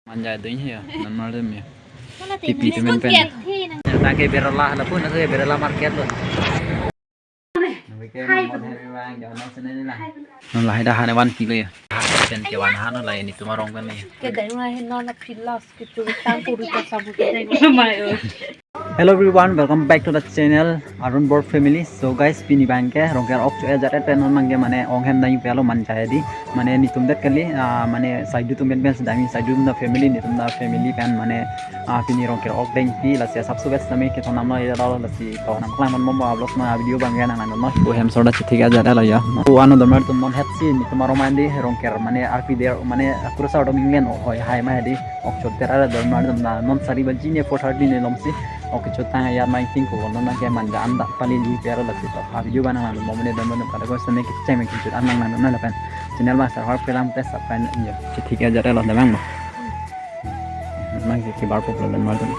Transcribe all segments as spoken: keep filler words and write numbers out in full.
Manja ding he ya, non mar dem ya. Pipi tu men pen. Tangke Berala, lapu na ke Berala market lo. Nang ke mon hem bang, jangan sini ni lah. Non lahai dah hane vanpi lo ya. Pen ke van hano lah, nelitum arong pen ni. Kedai ma hin non na philos ke chu tang puru ta sabu kedai ma mai o. Hello everyone, welcome back to the channel Arun Bor Family. So guys, pini bang ke Rongker ok cho ajat pen non bang ke mane ong hem dang pelo Manja hedi. Mane nelitum det kali, ah, mane saidu atum pen pen sedang saidu atum ta family, nelitum ta family pen mane, ah, pini Rongker ok dengpi, lasi asap subes nami kethon nam lo ya lo, lasi to nam klang mon mo vlog ma video bang ke nang nang no. Bo hem sorda chithi ke ajat lo ya. Bo ano don mar atum non het si nelitum arong mandi Rongker mane arpi der mane kursa do minglen o hoi hai ma hedi. Ok chot tera la don mar atum na non sari baji ne four thirty ne lom si. Ok chot tang ya main ting ko non na ke Manja an dak pali li pera lasi to. Ha video bang nang nang mo mane don mar atum kada ko sene ke cheme ke chot an nang nang na lapen. Channel bang sar har pelang tes apa ni ya. Chithi ke ajat lo damang mo. Mang ke kibar pop lo don mar atum.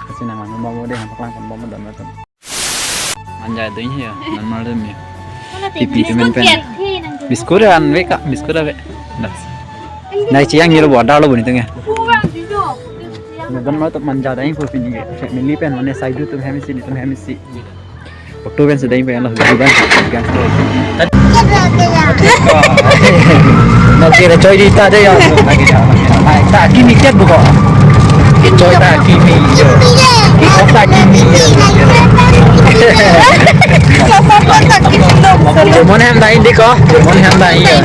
Kasi nang nang mo mo de ham paklang kon mo mo don mar atum. Manja ding he ya, non mar dem ya. Pipi tu men pen. Biscuit an ve ka, biscuit ave. Nai chiang ni lo bo dar lo bo nelitum ya. Don mar atum Manja dang ko pini ke. Family pen mane saidu atum hem si nelitum hem si. Waktu pen sedang pen lo di ban. Kan. No kira choi di ta de ya. Ai ta kimi chat buko. Choi ta kimi yo. Ki kok ta kimi yo. Mon hem dang di ko. Mon hem dang yo.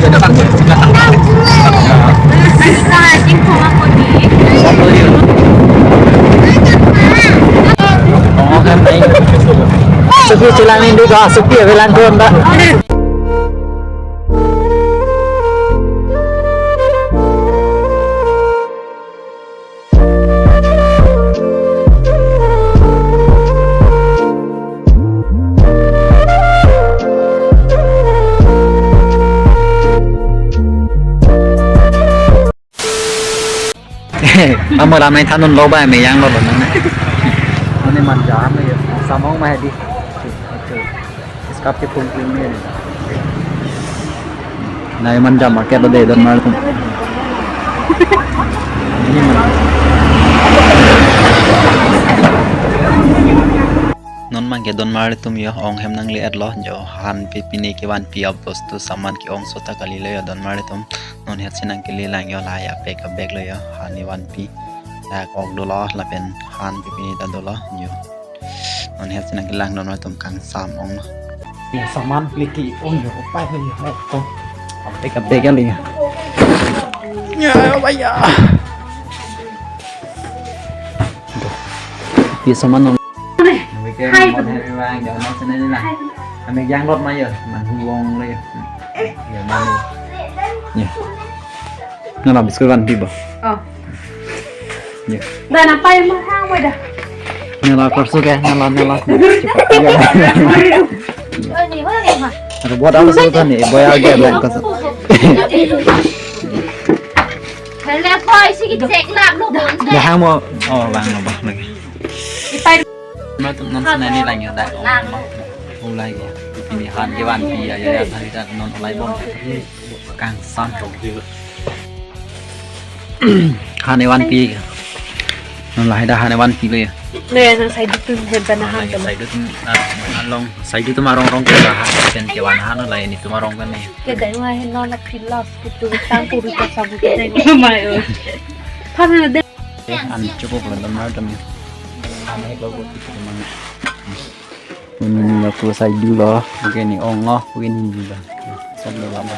Supi chelang indi ko, supi avelang ko anda. Amo lam nai thanun lo ba me yang lo lo nang. Mane Manja me samong ma hedi. Skap ke pung pung me. Nai Manja market lo de don mar atum. Non bang ke don mar atum yo ong hem nangle-et lo jo han pe pine kevanpi a-bostu saman ke-ong sota kali lo yo don mar atum. Non het si nang kele lang yo la ya pe ka bag lo yo han ni vanpi. Dak ok dolo lapen han pe pine ta dolo yo. Non het si nang kelang don mar atum kangsam ong lo. Ya saman liki ong yo upai lo yo ko. Pe ka bag lo yo. Ya ba ya. Ye saman non. Hai, mon hem bang, jangan sini ni lah. Kami yang lot ma ya, nang huwong le. Ya mana? Ya. Nala biscuit vanpi ba. Oh. Ya. Dah nampai ma hang mai dah. Nala kursu ke, nala nala. Cepat. Ya. Oh, ni mana ni ma? Ada buat apa sih tadi? Boy aja bang kursu. Kalau kau isi kecek lah lu. Dah hang mo. Oh, bang lo ba lagi. Ipai. Mar atum non sene ni lang yo dak. Ulai ya. Pini han kevanpi ya ya ya hari dak non ulai bom. Kangsam. Han kevanpi. Non lahai dah han kevanpi lo ya. Ne nang saidu atum hem bana han saidu atum along saidu atum arong rong ke lah pen kevan han lo ini atum arong kan ni. Kedai ma hin non na philos ke chu tang puru ta sabu kedai ma mai o. Phan na de. Eh, an cukup lo don mar atum. An ek lo buat itu memang. Ini lo ku saidu lo, oke ni ong lo, oke ni dulu lo. Sab lo lama.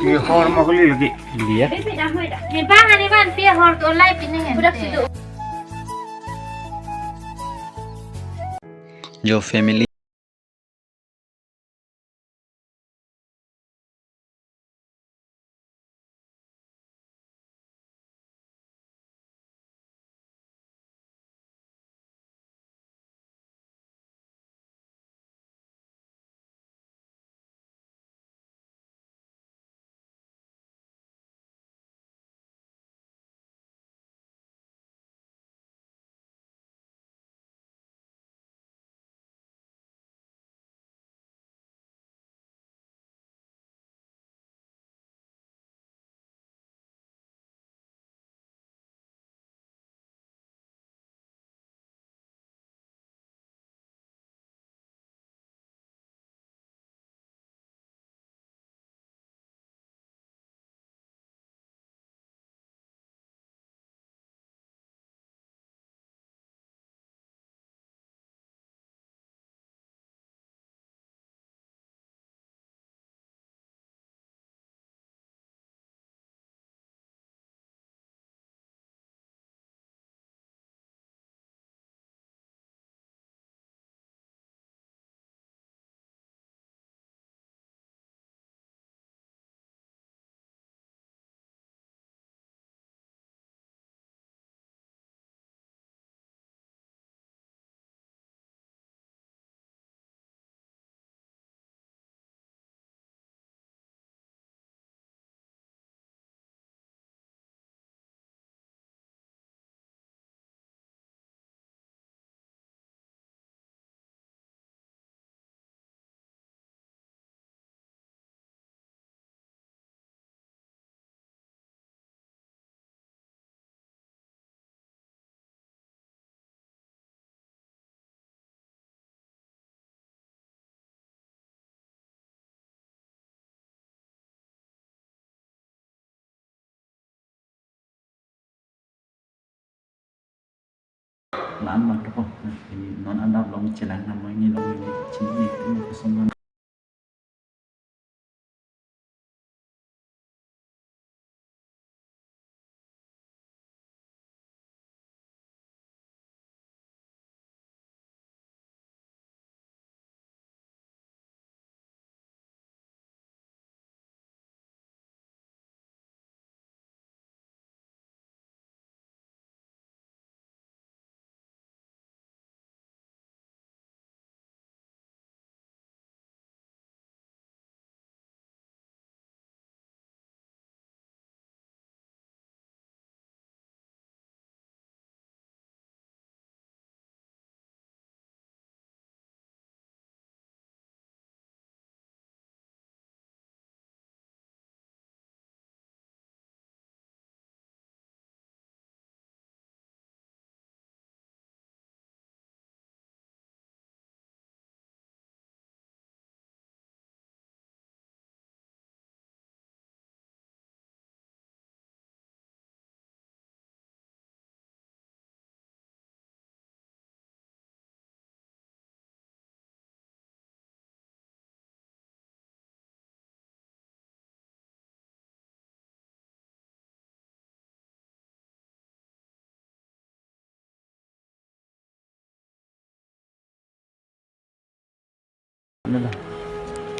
Ye hor mo kali lagi. Dia. Ni bang ani ban pi hor to lai pini. Budak situ. Jo family. Plan ma to ko. Ini non adap long chelang nama ini long ini chini ini itu kosong nama. Ano lang.